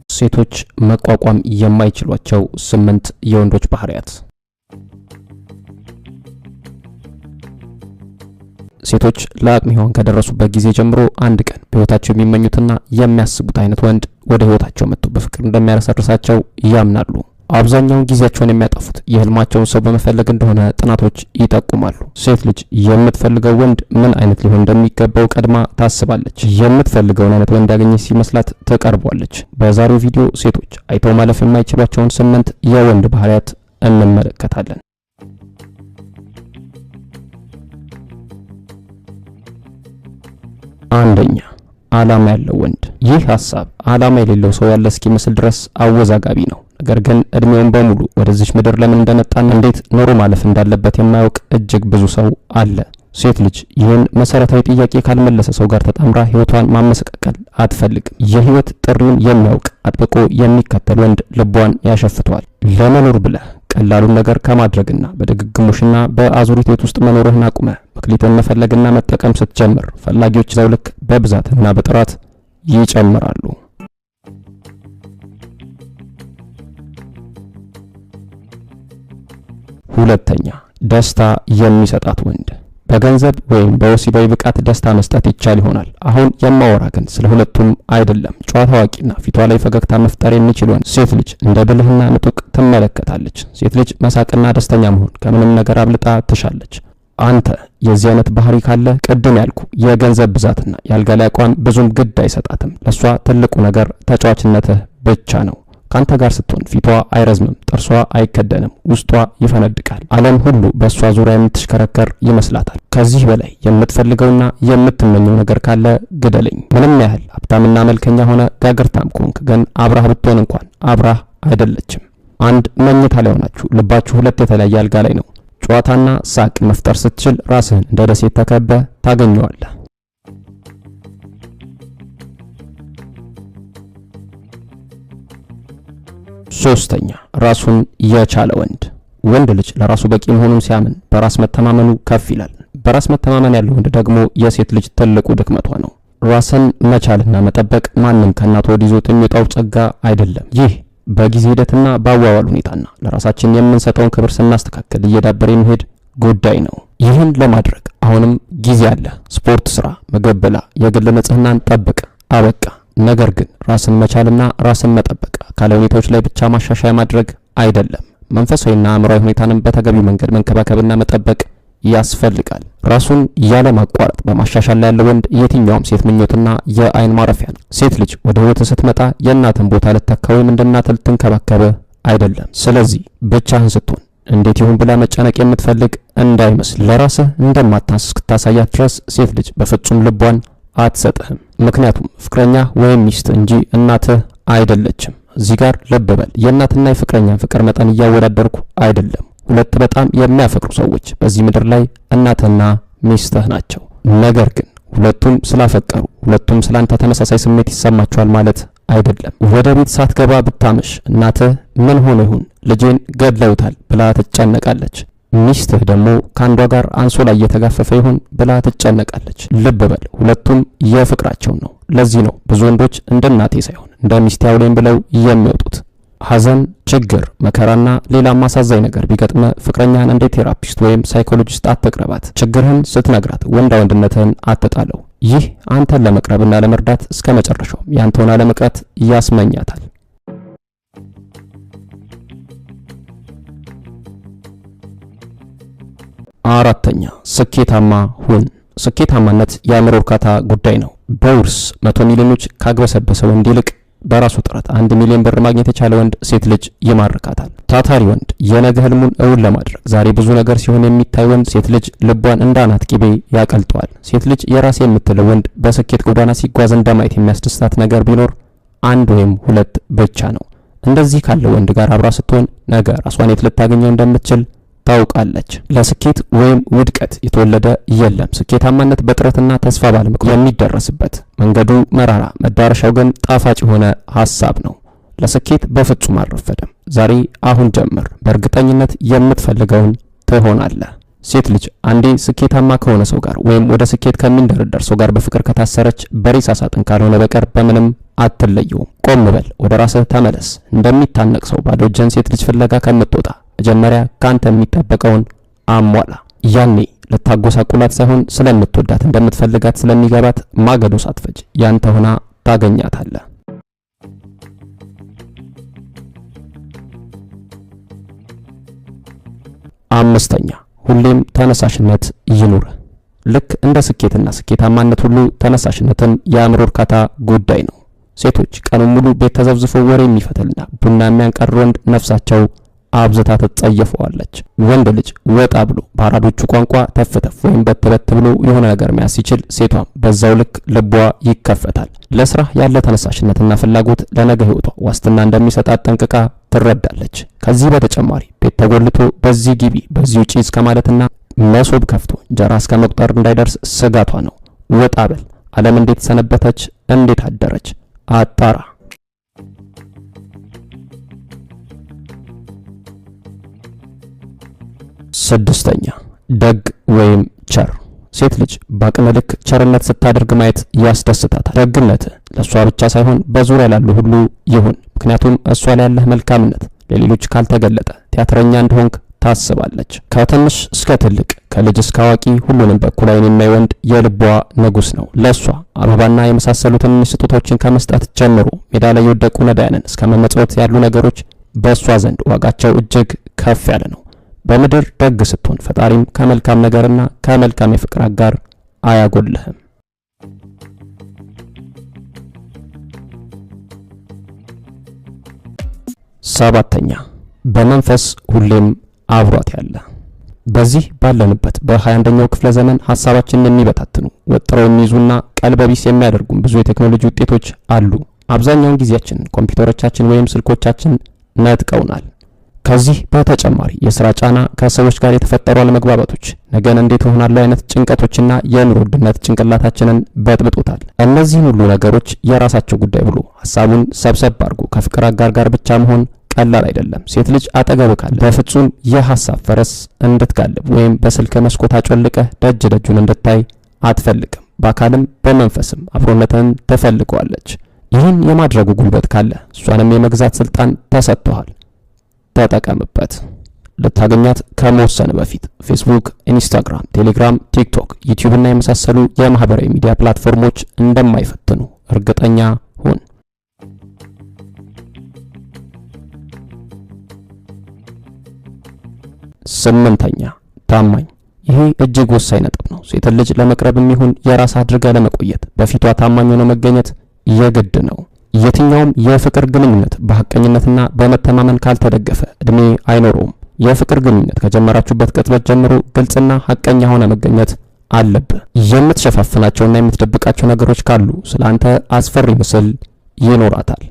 ሴቶች መቋቋም የማይችሏቸው 8 የወንዶች ባህሪያት። ሴቶች ለአቅመ ሔዋን ከደረሱበት ጊዜ ጀምሮ አንድ ቀን በሕይወታቸው የሚመኙትና የሚያስቡት አይነት ወንድ ወደ ሕይወታቸው መጥቶ በፍቅር እንደሚያረሰርሳቸው ያምናሉ። አብዛኛውን ጊዜያቸውን የሚያጠፉት የህልማቸውን ሰው በመፈለግ እንደሆነ ጥናቶች ይጠቁማሉ። ሴት ልጅ የምትፈልገው ወንድ ምን አይነት ሊሆን እንደሚገባው ቀድማ ታስባለች። የምትፈልገውን አይነት ወንድ ያገኘች ሲመስላት ትቀርቧለች። በዛሬው ቪዲዮ ሴቶች አይተው ማለፍ የማይችሏቸውን 8 የወንድ ባህሪያት እንመለከታለን። አንደኛ፣ ዓላማ ያለው ወንድ። ይህ ሐሳብ ዓላማ የሌለው ሰው ያለ እስኪመስል ድረስ አወዛጋቢ ነው። ነገር ግን እድሜውን በሙሉ ወደዚች ምድር ለምን እንደመጣና እንዴት ኖሮ ማለፍ እንዳለበት የማያውቅ እጅግ ብዙ ሰው አለ። ሴት ልጅ ይህን መሰረታዊ ጥያቄ ካልመለሰ ሰው ጋር ተጣምራ ሕይወቷን ማመሰቃቀል አትፈልግም። የህይወት ጥሪውን የሚያውቅ አጥብቆ የሚከተል ወንድ ልቧን ያሸፍተዋል። ለመኖር ብለህ ቀላሉን ነገር ከማድረግና በድግግሞሽና በአዙሪት ቤት ውስጥ መኖርህን አቁመህ መክሊትን መፈለግና መጠቀም ስትጀምር ፈላጊዎች ዘው ልክ በብዛትና በጥራት ይጨምራሉ። ሁለተኛ፣ ደስታ የሚሰጣት ወንድ። በገንዘብ ወይም በወሲባዊ ብቃት ደስታ መስጠት ይቻል ይሆናል። አሁን የማወራ ግን ስለ ሁለቱም አይደለም። ጨዋታ አዋቂና ፊቷ ላይ ፈገግታ መፍጠር የሚችል ወንድ ሴት ልጅ እንደ ብልህና ንጡቅ ትመለከታለች። ሴት ልጅ መሳቅና ደስተኛ መሆን ከምንም ነገር አብልጣ ትሻለች። አንተ የዚህ አይነት ባህሪ ካለ ቅድም ያልኩ የገንዘብ ብዛትና የአልጋ ላይ አቋም ብዙም ግድ አይሰጣትም። ለሷ ትልቁ ነገር ተጫዋችነትህ ብቻ ነው። ካንተ ጋር ስትሆን ፊቷ አይረዝምም፣ ጥርሷ አይከደንም፣ ውስጧ ይፈነድቃል። ዓለም ሁሉ በእሷ ዙሪያ የምትሽከረከር ይመስላታል። ከዚህ በላይ የምትፈልገውና የምትመኘው ነገር ካለ ግደለኝ። ምንም ያህል ሀብታምና መልከኛ ሆነ ጋግርታም ከሆንክ ግን አብራህ ብትሆን እንኳን አብራህ አይደለችም። አንድ መኝታ ላይ ሆናችሁ ልባችሁ ሁለት የተለያየ አልጋ ላይ ነው። ጨዋታና ሳቅ መፍጠር ስትችል ራስህን እንደ ደሴት ተከበህ ታገኘዋለህ። ሶስተኛ፣ ራሱን የቻለ ወንድ። ወንድ ልጅ ለራሱ በቂ መሆኑን ሲያምን በራስ መተማመኑ ከፍ ይላል። በራስ መተማመን ያለው ወንድ ደግሞ የሴት ልጅ ትልቁ ድክመቷ ነው። ራስን መቻልና መጠበቅ ማንም ከእናት ወዲህ ይዞት የሚወጣው ጸጋ አይደለም። ይህ በጊዜ ሂደትና በአዋዋል ሁኔታና ለራሳችን የምንሰጠውን ክብር ስናስተካክል እየዳበረ የሚሄድ ጉዳይ ነው። ይህን ለማድረግ አሁንም ጊዜ አለ። ስፖርት ስራ፣ ምግብ ብላ፣ የግል ንጽህናን ጠብቅ፣ አበቃ። ነገር ግን ራስን መቻልና ራስን መጠበቅ አካላዊ ሁኔታዎች ላይ ብቻ ማሻሻያ ማድረግ አይደለም። መንፈሳዊና አእምሯዊ ሁኔታንም በተገቢው መንገድ መንከባከብና መጠበቅ ያስፈልጋል። ራሱን ያለማቋረጥ በማሻሻል ላይ ያለ ወንድ የትኛውም ሴት ምኞትና የአይን ማረፊያ ነው። ሴት ልጅ ወደ ሕይወት ስትመጣ የእናትን ቦታ ልተካ ወይም እንደ እናት ልትንከባከብህ አይደለም። ስለዚህ ብቻህን ስትሆን እንዴት ይሁን ብላ መጨነቅ የምትፈልግ እንዳይመስል። ለራስህ እንደማታንስ እስክታሳያት ድረስ ሴት ልጅ በፍጹም ልቧን አትሰጥህም። ምክንያቱም ፍቅረኛ ወይም ሚስት እንጂ እናትህ አይደለችም። እዚህ ጋር ልብ በል። የእናትና የፍቅረኛን ፍቅር መጠን እያወዳደርኩ አይደለም። ሁለት በጣም የሚያፈቅሩ ሰዎች በዚህ ምድር ላይ እናትና ሚስትህ ናቸው። ነገር ግን ሁለቱም ስላፈቀሩ ሁለቱም ስላንተ ተመሳሳይ ስሜት ይሰማቸዋል ማለት አይደለም። ወደ ቤት ሳትገባ ብታመሽ እናትህ ምን ሆኖ ይሁን ልጄን ገድለውታል ብላ ትጨነቃለች። ሚስትህ ደግሞ ከአንዷ ጋር አንሶላ እየተጋፈፈ ይሆን ብላ ትጨነቃለች። ልብ በል፣ ሁለቱም የፍቅራቸውን ነው። ለዚህ ነው ብዙ ወንዶች እንደ እናቴ ሳይሆን እንደ ሚስቴ አውለኝ ብለው የሚወጡት። ሐዘን፣ ችግር፣ መከራና ሌላም አሳዛኝ ነገር ቢገጥመ ፍቅረኛህን እንደ therapist ወይም psychologist አትቅረባት። ችግርህን ስትነግራት ወንዳ ወንድነትህን አትጣለው። ይህ አንተን ለመቅረብና ለመርዳት እስከ መጨረሻውም ያንተውን አለመቅረት ያስመኛታል። አራተኛ፣ ስኬታማ ሁን። ስኬታማነት የአእምሮ እርካታ ጉዳይ ነው። በውርስ 100 ሚሊዮኖች ካግበሰበሰ ወንድ ይልቅ በራሱ ጥረት 1 ሚሊዮን ብር ማግኘት የቻለ ወንድ ሴት ልጅ ይማርካታል። ታታሪ ወንድ፣ የነገ ህልሙን እውን ለማድረግ ዛሬ ብዙ ነገር ሲሆን የሚታይ ወንድ ሴት ልጅ ልቧን እንደ አናት ቂቤ ያቀልጠዋል። ሴት ልጅ የራሴ የምትለው ወንድ በስኬት ጎዳና ሲጓዝ እንደማየት የሚያስደስታት ነገር ቢኖር አንድ ወይም ሁለት ብቻ ነው። እንደዚህ ካለ ወንድ ጋር አብራ ስትሆን ነገ ራሷን የት ልታገኘው እንደምትችል ታውቃለች። ለስኬት ወይም ውድቀት የተወለደ የለም። ስኬታማነት በጥረትና ተስፋ ባለመቁረጥ የሚደረስበት መንገዱ መራራ፣ መዳረሻው ግን ጣፋጭ የሆነ ሀሳብ ነው። ለስኬት በፍጹም አልረፈደም። ዛሬ አሁን ጀምር። በእርግጠኝነት የምትፈልገውን ትሆናለህ። ሴት ልጅ አንዴ ስኬታማ ከሆነ ሰው ጋር ወይም ወደ ስኬት ከሚንደረደር ሰው ጋር በፍቅር ከታሰረች በሬሳ ሳጥን ካልሆነ በቀር በምንም አትለየውም። ቆም በል፣ ወደ ራስህ ተመለስ። እንደሚታነቅ ሰው ባዶ እጅህን ሴት ልጅ ፍለጋ ከምትወጣ መጀመሪያ ካንተ የሚጠበቀውን አሟላ። ያኔ ልታጎሳቁላት ሳይሆን ስለምትወዳት እንደምትፈልጋት ስለሚገባት ማገዶ ሳትፈጅ ያንተ ሆና ታገኛታለህ። አምስተኛ፣ ሁሌም ተነሳሽነት ይኑር። ልክ እንደ ስኬትና ስኬታማነት ሁሉ ተነሳሽነትም የአእምሮ እርካታ ጉዳይ ነው። ሴቶች ቀኑን ሙሉ ቤት ተዘብዝፎ ወሬ የሚፈትልና ቡና የሚያንቀር ወንድ ነፍሳቸው አብዝታ ትጸየፈዋለች። ወንድ ልጅ ወጣ ብሎ በአራዶቹ ቋንቋ ተፍ ተፍ ወይም በት በት ብሎ የሆነ ነገር መያዝ ሲችል ሴቷም በዛው ልክ ልቧ ይከፈታል። ለስራ ያለ ተነሳሽነትና ፍላጎት ለነገ ሕይወቷ ዋስትና እንደሚሰጣት ጠንቅቃ ትረዳለች። ከዚህ በተጨማሪ ቤት ተጎልቶ በዚህ ግቢ በዚህ ውጪ እስከ ማለትና መሶብ ከፍቶ እንጀራ እስከ መቁጠር እንዳይደርስ ስጋቷ ነው። ወጣ በል፣ ዓለም እንዴት ሰነበተች፣ እንዴት አደረች አጣራ። ስድስተኛ፣ ደግ ወይም ቸር። ሴት ልጅ በአቅመ ልክ ቸርነት ስታደርግ ማየት ያስደስታታል። ደግነት ለእሷ ብቻ ሳይሆን በዙሪያ ላሉ ሁሉ ይሁን። ምክንያቱም እሷ ላይ ያለህ መልካምነት ለሌሎች ካልተገለጠ ቲያትረኛ እንደሆንክ ታስባለች። ከትንሽ እስከ ትልቅ፣ ከልጅ እስከ አዋቂ ሁሉንም በኩል ዓይን የሚያይ ወንድ የልቧ ንጉሥ ነው። ለእሷ አበባና የመሳሰሉ ትንንሽ ስጦታዎችን ከመስጠት ጀምሮ ሜዳ ላይ የወደቁ ነዳያንን እስከ መመጽወት ያሉ ነገሮች በእሷ ዘንድ ዋጋቸው እጅግ ከፍ ያለ ነው። በምድር ደግ ስትሆን ፈጣሪም ከመልካም ነገርና ከመልካም የፍቅር አጋር አያጎልህም። ሰባተኛ፣ በመንፈስ ሁሌም አብሯት ያለ። በዚህ ባለንበት በ21ኛው ክፍለ ዘመን ሀሳባችንን የሚበታትኑ፣ ወጥረው የሚይዙና ቀልበቢስ የሚያደርጉን ብዙ የቴክኖሎጂ ውጤቶች አሉ። አብዛኛውን ጊዜያችንን ኮምፒውተሮቻችን ወይም ስልኮቻችን ነጥቀውናል። ከዚህ በተጨማሪ የስራ ጫና፣ ከሰዎች ጋር የተፈጠሩ አለመግባባቶች፣ ነገን እንዴት እሆናለሁ አይነት ጭንቀቶችና የኑሮ ውድነት ጭንቅላታችንን በጥብጦታል። እነዚህን ሁሉ ነገሮች የራሳቸው ጉዳይ ብሎ ሀሳቡን ሰብሰብ አድርጎ ከፍቅር አጋር ጋር ብቻ መሆን ቀላል አይደለም። ሴት ልጅ አጠገብ ካለ በፍጹም የሀሳብ ፈረስ እንድትጋልብ ወይም በስልክ መስኮት አጮልቀህ ደጅ ደጁን እንድታይ አትፈልግም። በአካልም በመንፈስም አብሮነትን ትፈልገዋለች። ይህን የማድረጉ ጉልበት ካለ እሷንም የመግዛት ስልጣን ተሰጥቶሃል። ተጠቀምበት። ልታገኛት ከመወሰን በፊት ፌስቡክ፣ ኢንስታግራም፣ ቴሌግራም፣ ቲክቶክ፣ ዩቲዩብ እና የመሳሰሉ የማህበራዊ ሚዲያ platform ኦች እንደማይፈትኑ እርግጠኛ ሁን። ስምንተኛ፣ ታማኝ። ይሄ እጅግ ወሳኝ ነጥብ ነው። ሴትን ልጅ ለመቅረብ የሚሆን የራስ አድርጋ ለመቆየት በፊቷ ታማኝ ሆኖ መገኘት የግድ ነው። የትኛውም የፍቅር ግንኙነት በሐቀኝነትና በመተማመን ካልተደገፈ እድሜ አይኖረውም። የፍቅር ግንኙነት ከጀመራችሁበት ቅጽበት ጀምሮ ግልጽና ሐቀኛ ሆነ መገኘት አለብህ። የምትሸፋፍናቸውና የምትደብቃቸው ነገሮች ካሉ ስለ አንተ አስፈሪ ምስል ይኖራታል።